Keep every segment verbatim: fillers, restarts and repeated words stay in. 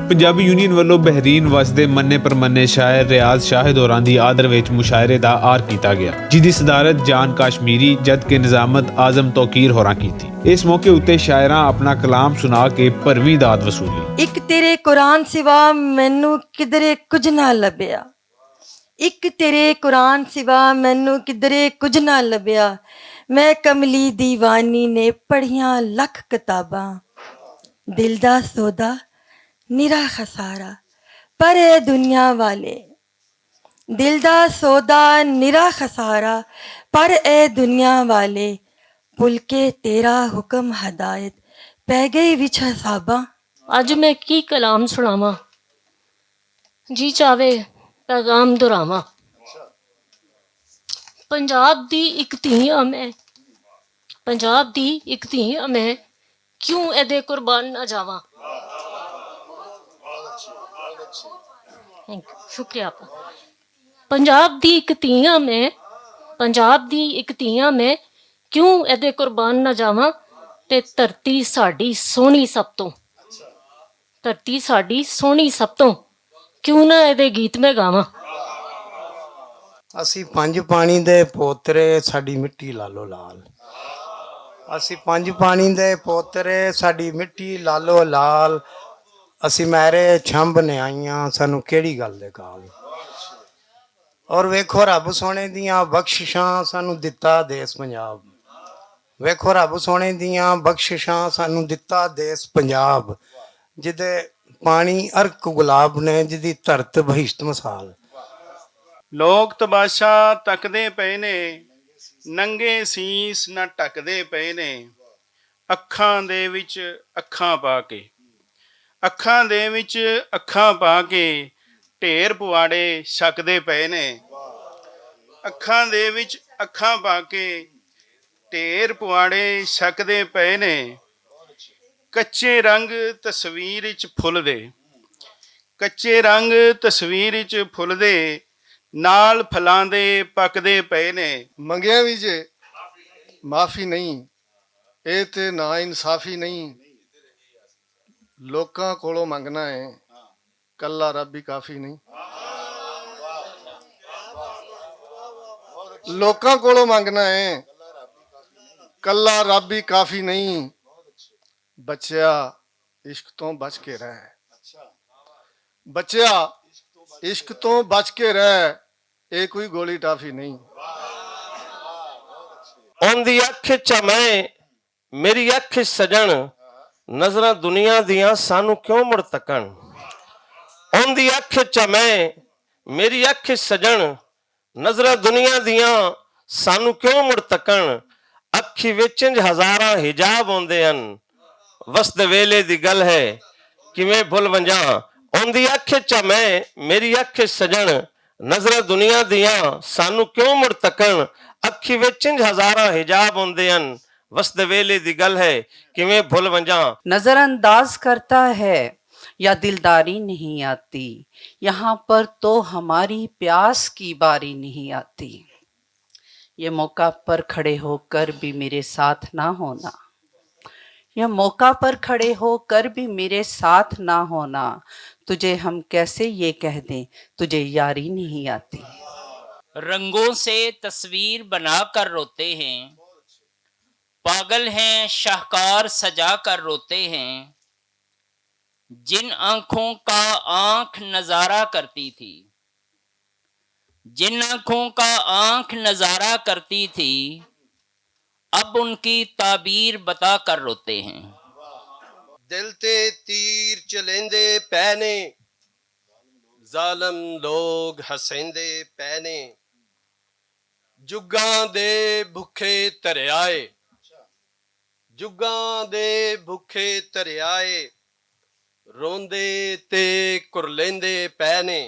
پنجابی یونین ولوں بحرین وسدے منے پرمنے شاعر ریاض شاہد ہوراں دی آدر وچ مشاعرے دا آر کیتا گیا، جس دی صدارت جان کاشمیری جد کے نظامت اعظم توقیر ہوراں کیتی۔ اس موقع اتے شاعراں اپنا کلام سنا کے بھرویں داد وصولی۔ اک تیرے قرآن سوا مینوں کدرے کجھ نہ لبھیا۔ اک تیرے قرآن سوا مینوں کدرے کجھ نہ لبھیا۔ میں کملی دیوانی نے پڑھیاں لکھ کتاباں۔ دل دا سودا نرا خسارا، پر اے دنیا والے، دل دا سودا نرا خسارا، پر اے دنیا والے، بھل کے تیرا حکم ہدایت پہ گئی وچ حساباں۔ اج میں کی کلام سناواں، جی چاہے پیغام دہراواں۔ پنجاب دی اک دھی ہاں میں، پنجاب دی اک دھی ہاں میں، کیوں ایدے قربان نہ جاواں؟ Thank you. شکریہ آپ۔ پنجاب دی اک دھی ہاں میں، پنجاب دی اک دھی ہاں میں، کیوں ایدے قربان نہ جاواں؟ تے دھرتی ساڈی سوہنی سب توں، دھرتی ساڈی سوہنی سب توں، کیوں نہ ایدے گیت میں گاواں؟ اسی پنج پانی دے پوترے، ساڈی مٹی لالو لال۔ اسی پنج پانی دے پوترے، ساڈی مٹی لالو لال۔ اسی میرے چھمب نے آئیاں، سانو کیڑی گل دے کال۔ اور ویکھو رب سونے دیاں بخششاں، سانو دتا دیس پنجاب۔ ویکھو رب سونے دیاں بخششاں، سانو دتا دیس پنجاب، جدے پانی ارک گلاب نے، جدی دھرت بہشت مثال۔ لوگ تماشا تکدے پئے نے، ننگے سیس نہ ٹکدے پئے نے۔ اکھاں دے وچ اکھاں پا کے، اکھاں دے وچ اکھاں پا کے، ڈھیر پواڑے چھکدے پئے نے۔ اکھاں دے وچ اکھاں پا کے، ڈھیر پواڑے چھکدے پئے نے۔ کچے رنگ تصویر وچ پھل دے، کچے رنگ تصویر وچ پھل دے، نال پھلاں دے پکدے پئے نے۔ منگیا وی جے معافی نہیں، اے تے نا انصافی نہیں۔ لوکاں کولوں منگنا ہے، کلا رب ہی کافی نہیں۔ لوکاں کولوں منگنا ہے، کلا رب ہی کافی نہیں۔ بچیا، عشق توں بچ کے رہ۔ بچیا، عشق توں بچ کے رہ، اے کوئی گولی ٹافی نہیں۔ اوندی اکھ چ میں، میری اکھ چ سجن، نظراں دنیا دیاں سانو کیوں مڑ تکن؟ اوندی اکھ چ میں، میری اکھ چ سجن، نظراں دنیا دیاں سانو کیوں مڑ تکن؟ اکھی وچ انج ہزاراں حجاب ہوندے ہن۔ وسدے ویلے دی گل ہے، کیویں بھل ونجاں؟ اوندی اکھ چ میں، میری اکھ چ سجن، نظراں دنیا دیاں سانو کیوں مڑ تکن؟ اکھی وچ انج ہزاراں حجاب ہوندے ہن۔ وسدے ویلے دی گل ہے، کیویں بھل ونجاں؟ نظر انداز کرتا ہے یا دلداری نہیں آتی، یہاں پر تو ہماری پیاس کی باری نہیں آتی۔ یہ موقع پر کھڑے ہو کر بھی میرے ساتھ نہ ہونا، یہ موقع پر کھڑے ہو کر بھی میرے ساتھ نہ ہونا، تجھے ہم کیسے یہ کہہ دیں، تجھے یاری نہیں آتی۔ رنگوں سے تصویر بنا کر روتے ہیں، پاگل ہیں شاہکار سجا کر روتے ہیں۔ جن آنکھوں کا آنکھ نظارہ کرتی تھی، جن آنکھوں کا آنکھ نظارہ کرتی تھی، اب ان کی تعبیر بتا کر روتے ہیں۔ دل تے تیر چلیندے پے نے، ظالم لوگ ہسیندے پے نے۔ جگاں دے بھکھے تریائے، جگاں دے بھکھے تریائے، روندے تے کرلیندے پے نے۔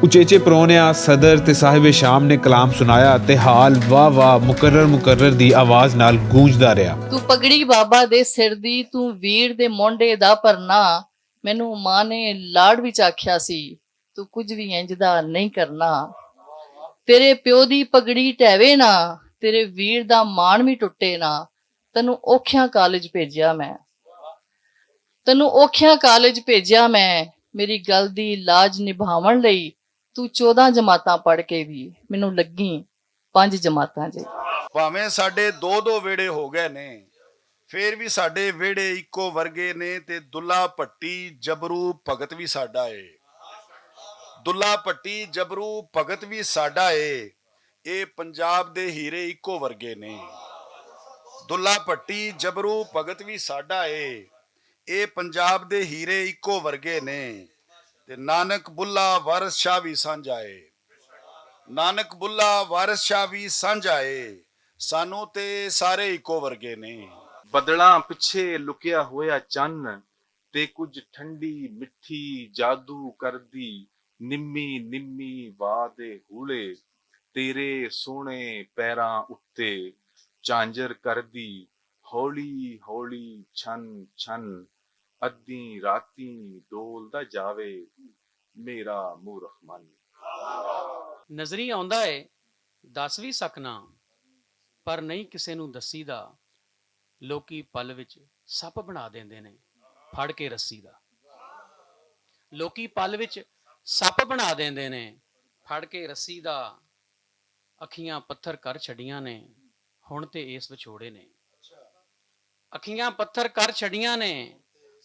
اچیچے پرونیاں صدر تے صاحب شام نے کلام سنایا تے حال واہ واہ مکرر مکرر دی آواز نال گونجدا رہیا۔ تو پگڑی بابا دے سر دی، تو ویر دے مونڈے دا پرنا۔ مینوں ماں نے لاڈ وچ آکھیا سی، تو کچھ وی انج دا نہیں کرنا۔ تیرے پیو دی پگڑی ٹہوے نہ، تیرے ویر دا مان وی ٹٹے نہ۔ تینوں اوکھیاں کالج بھیجیا میں، تینوں اوکھیاں کالج بھیجیا میں۔ میری گل دی لاج نبھاون لئی توں چودہ جماعتاں پڑھ کے وی مینوں لگی پنج جماعتاں جے۔ بھاویں ساڈے دو دو ویڑے ہو گئے نے، فیر وی ساڈے ویڑے اکو ورگے نے۔ تے دلہ پٹی جبرو بھگت وی ساڈا اے۔ دلہ پٹی جبرو بھگت وی ساڈا اے۔ اے پنجاب دے ہیرے اکو ورگے نے۔ دلہ پٹی جبرو بھگت وی ساڈا اے۔ اے پنجاب دے ہیرے اکو ورگے نے۔ تے نانک بلا وارث شاہ وی سانجھا اے۔ نانک بلا وارث شاہ وی سانجھا اے۔ سانوں تے سارے اکو ورگے نے۔ بدلاں پچھے لکیا ہویا چن تے کچھ ٹھنڈی مٹھی جادو کردی نمی نمی وا دے ہوڑے تیرے سونے پیراں اتے چانجر کردی ہولی ہولی چھن چھن ادی راتی ڈول دا جاوے میرا مورخ من۔ نظری آندا ہے، دس وی سکنا، پر نہیں کسے نوں دسی دا۔ لوکی پل وچ سپ بنا دیندے نے، پھڑ کے رسی دا۔ لوکی پل وچ سپ بنا دیندے نے، پھڑ کے رسی دا۔ اکھیاں پتھر کر چھڈیاں نے، ہن تے اس وچھوڑے نے۔ اکھیاں پتھر کر چھڈیاں نے،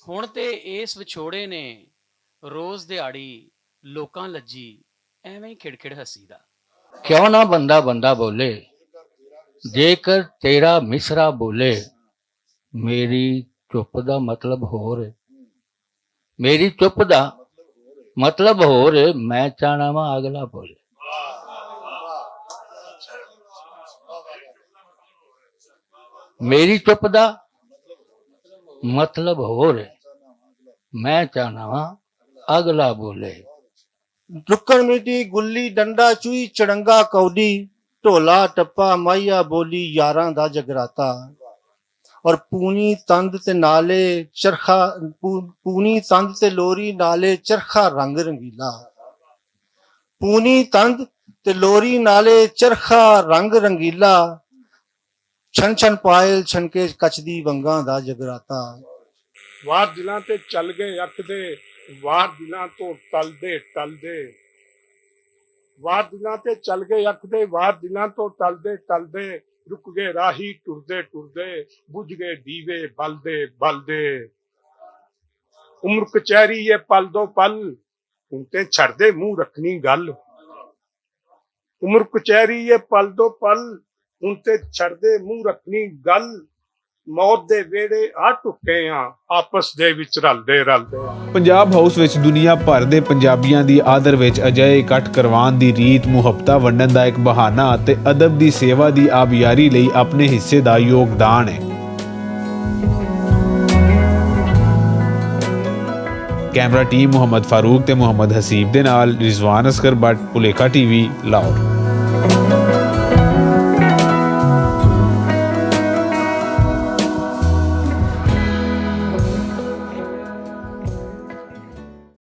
ہن تے اس وچھوڑے نے۔ روز دیہاڑی لوکاں لجی، ایویں ہی کھڑ کھڑ ہسی دا۔ کیوں نہ بندہ بندہ بولے، جے کر تیرا مصرا بولے۔ میری چپ دا مطلب ہور ہے۔ میری چپ دا مطلب ہور ہے، میں چاہنا وا اگلا بولے۔ میری چپ دا مطلب ہور ہے، میں چاہنا وا اگلا بولے۔ لکن میٹی، گلی ڈنڈا، چوئی چڑنگا، کوڈی، ڈھولا ٹپا، مائیا بولی، یاراں دا جگراتا۔ اور پونی تند تے نالے چرخا، پو- پونی تند تے لوری نالے چرخا رنگ رنگیلا۔ پونی تند تے لوری نالے چرخا رنگ رنگیلا۔ چھن چھن پائل چھن کے کچ دی ونگاں دا جگراتا۔ وار دلاں تے چل گئے اکھ دے، وار دلاں تو ٹل دے، ٹل دے۔ وار دلاں تے چل گئے اکھ دے، وار دلاں تو ٹل دے، ٹل دے۔ رک گئے راہی ٹردے، ٹردے۔ بجھ گئے دیوے بل دے، بل دے۔ عمر کچہری اے پل دو پل، ہن تے چھڑ دے منہ رکھنی گل۔ عمر کچہری اے پل دو پل، ہن تے چھڑ دے منہ رکھنی گل۔ موت دے ویڑے آ ٹکے آں، آپس دے وچ رل دے، رل دے۔ پنجاب ہاؤس وچ دنیا بھر دے پنجابیاں دی آدر وچ اجائے اکٹھ کروان دی ریت محبتہ ونڈن دا ایک بہانہ اتے ادب دی سیوا دی آبیاری لئی اپنے حصے دا یوگدان ہے۔ کیمرہ ٹیم محمد فاروق تے محمد حسیب دے نال رضوان اصغر بٹ، پلیکھا ٹی وی، لاہور۔